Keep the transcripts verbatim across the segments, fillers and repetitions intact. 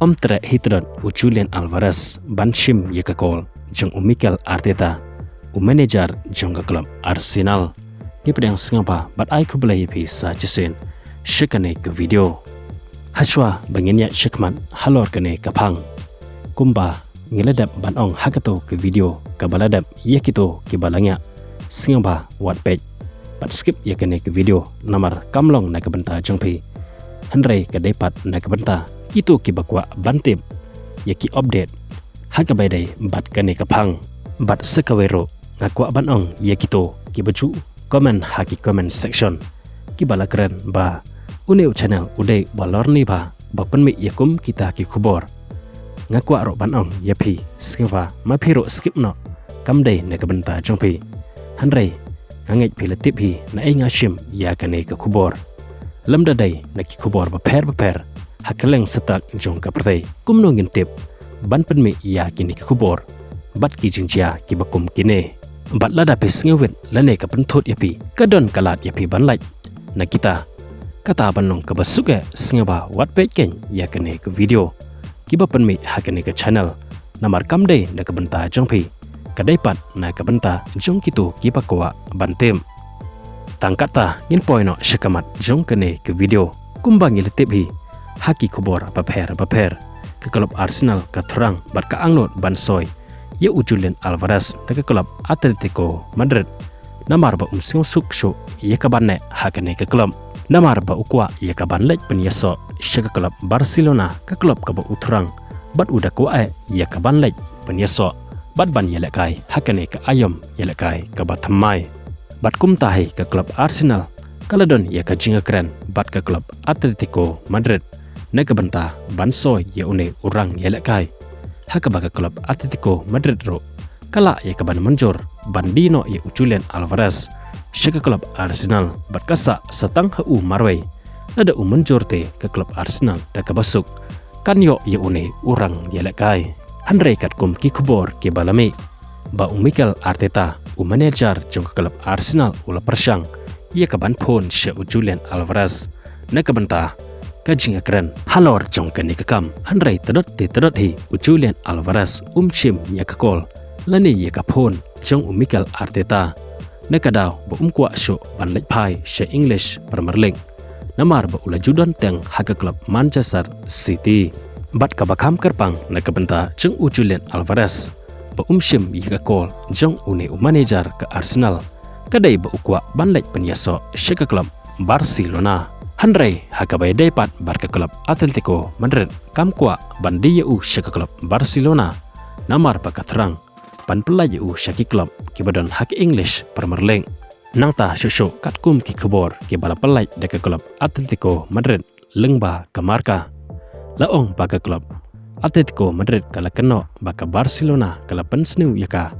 Ym treh hi tdot u Julian Alvarez ban shim ïa ka kol jong u Mikel Arteta, u manager jong ka klub Arsenal. Ngi pdiang sngewbha bad ai khublei ïa phi sa shisien sha kane ka video. Hashwa ba ngin ïaid shakhmat halor kane ka phang, kumba ngi la dep ban ong ha kato ka video kaba la dep ïa kito kiba la ngiah, sngewbha wat peit bad skip ïa kane ka video namar kam long na ka bynta jong phi. Hynrei ka dei pat na ka bynta kito kiba kwah ban tip ïa ki update ha kaba ïadei bad kane ka phang. Bad sa kawei ruh nga kwah ban ong ïa kito kiba ju comment ha ki comment section, kiba la kren ba une u channel u dei uba lorni bha ba pynmih ïa kum kita ki khubor. Nga kwah ruh ban ong ïa phi, sngewbha ma phi ruh skip noh, kam dei na ka bynta jong phi. Hynrei nga ngeit phi la tip hi naei nga shim ïa kane ka khubor. Lymda dei na ki khubor bapher bapher ha kylleng satak jong ka pyrthei, kumno ngin tip ban pynmih ïa kine ki khubor bad ki jingjia kiba kum kine? Bad lada phi sngewrit lane ka pynthut ïa phi, ka don ka lad ïa phi ban like na kita, kata ban long kaba suk eh, sngewbha wat peit keiñ ïa kane ka video kiba pynmih ha kane ka channel, namar kam dei na ka bynta jong phi, ka dei pat na ka bynta jong kito kiba kwah ban tip. Tang katta ngin poi noh sha ka mat jong kane ka video. Kumba ngi la tip hi ha ki khubor bapher bapher, ka klub Arsenal ka thrang bad ka angnud ban soi ïa u Julian Alvarez na ka klub Atletico Madrid, namar ba um sngewsuk shuh ïa ka ban neh ha kane ka klub, namar ba u kwah ïa ka ban leit pynïasoh sha ka klub Barcelona, ka klub kaba u thrang bad u da kwah eh ïa ka ban leit pynïasoh bad ban ïalehkai ha kane ka aïom ïalehkai kaba thymmai. Bad kumta hi ka klub Arsenal ka la don ïa ka jingïakren bad ka klub Atletico Madrid na ka bynta ban soi ïa une u rang ïalehkai, ha kaba ka klub Atletico Madrid ruh ka lah ïa ka ban mynjur ban die noh ïa u Julian Alvarez sha ka klub Arsenal, bad ka sah sa tang ha u marwei. Lada u mynjur te ka klub Arsenal da kaba suk kan ïoh ïa une u rang ïalehkai. Hynrei katkum ki khubor kiba la mih, ba u Mikel Arteta, u manager jong ka klub Arsenal, u la pyrshang ïa ka ban phone sha u Julian Alvarez na ka bynta ka jingïakren halor jong kane ka kam. Hynrei tdot te tdot hi u Julian Alvarez um shim ïa ka kol lane ïa ka phone jong u Mikel Arteta, na ka daw ba um kwah shuh ban leit phai sha English Premier League, namar ba u la ju don teng ha ka klub Manchester City. Bad kaba kham kyrpang na ka bynta jong u Julian Alvarez ba um shim ïa ka kol jong une u manager ka Arsenal, ka dei ba u kwah ban leit pynïasoh sha ka klub Barcelona. Hynrei ha kaba ïadei pat bad ka klub Atletico Madrid, kam kwah ban die ïa u sha ka klub Barcelona, namar ba ka thrang ban pyllait ïa u sha ki klub kiba don ha ka English Premier League. Nangta shuh shuh katkum ki khubor kiba la pyllait da ka klub Atletico Madrid lyngba ka Marca, la ong ba ka klub Atletico Madrid ka la kynnoh ba ka Barcelona ka la pynsniew ïa ka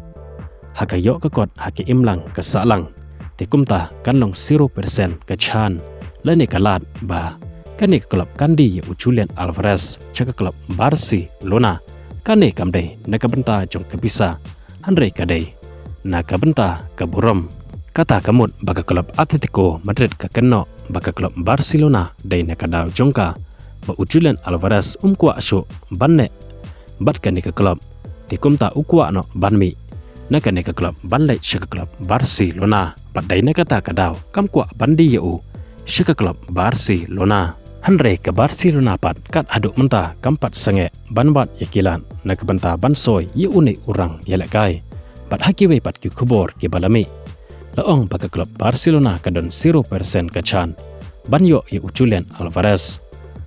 ha ka ïoh ka kot ha ka imlang ka sahlang. Te kumta kan long zero percent ka chance lane ka lad ba kane ka klub kan die ïa u Julian Alvarez sha ka klub Barcelona. Kane kam dei na ka bynta jong ka pisa, hynrei ka dei na ka bynta ka burom. Kata ka mut ba ka klub Atletico Madrid ka kynnoh ba ka klub Barcelona dei na ka daw jong ka, ba u Julian Alvarez um kwah shuh ban neh bad kane ka klub. Te kumta u kwah noh ban mih na kane ka klub ban leit sha ka klub Barcelona, bad dei na kata ka daw kam kwah ban die ïa u sha ka klub Barcelona. Hynrei ka Barcelona pat kat haduh mynta kam pat sangeh ban wad ïa ki lad na ka bynta ban soi ïa une u rang ïalehkai. Bad ha kiwei pat ki khubor kiba la mih, la ong ba ka klub Barcelona ka don zero percent ka chance ban ïoh ïa u Julian Alvarez,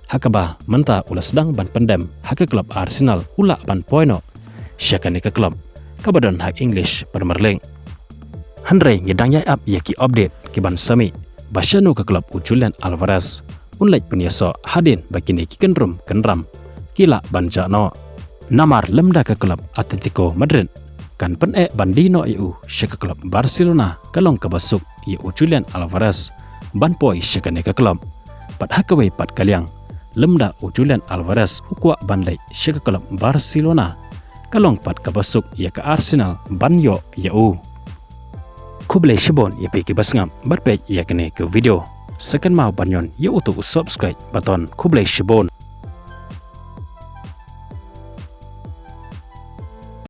ha kaba mynta u la sdang ban pyndem ha ka klub Arsenal, u lah ban poi noh sha kane ka klub kaba don ha English Premier League. Hynrei ngi dang ïai ap ïa ki update kiban sa mih ba shano ka klub u Julian Alvarez un leit pynïasoh hadien ba kine ki kynrum kynram ki lah ban jah noh. Namar lymda ka klub Atletico Madrid kan pyneh ban die noh ïa u sha ka klub Barcelona, ka long kaba suk ïa u Julian Alvarez ban poi sha kane ka klub. Bad ha kawei pat ka liang, lymda u Julian Alvarez u kwah ban leit sha ka klub Barcelona, ka long pat kaba suk ïa ka Arsenal ban ïoh ïa u. Khublei shibun ïa phi kiba sngap bad peit ïa kane ka video. Sa kynmaw ban ñion ïa uto u subscribe button. Khublei shibun.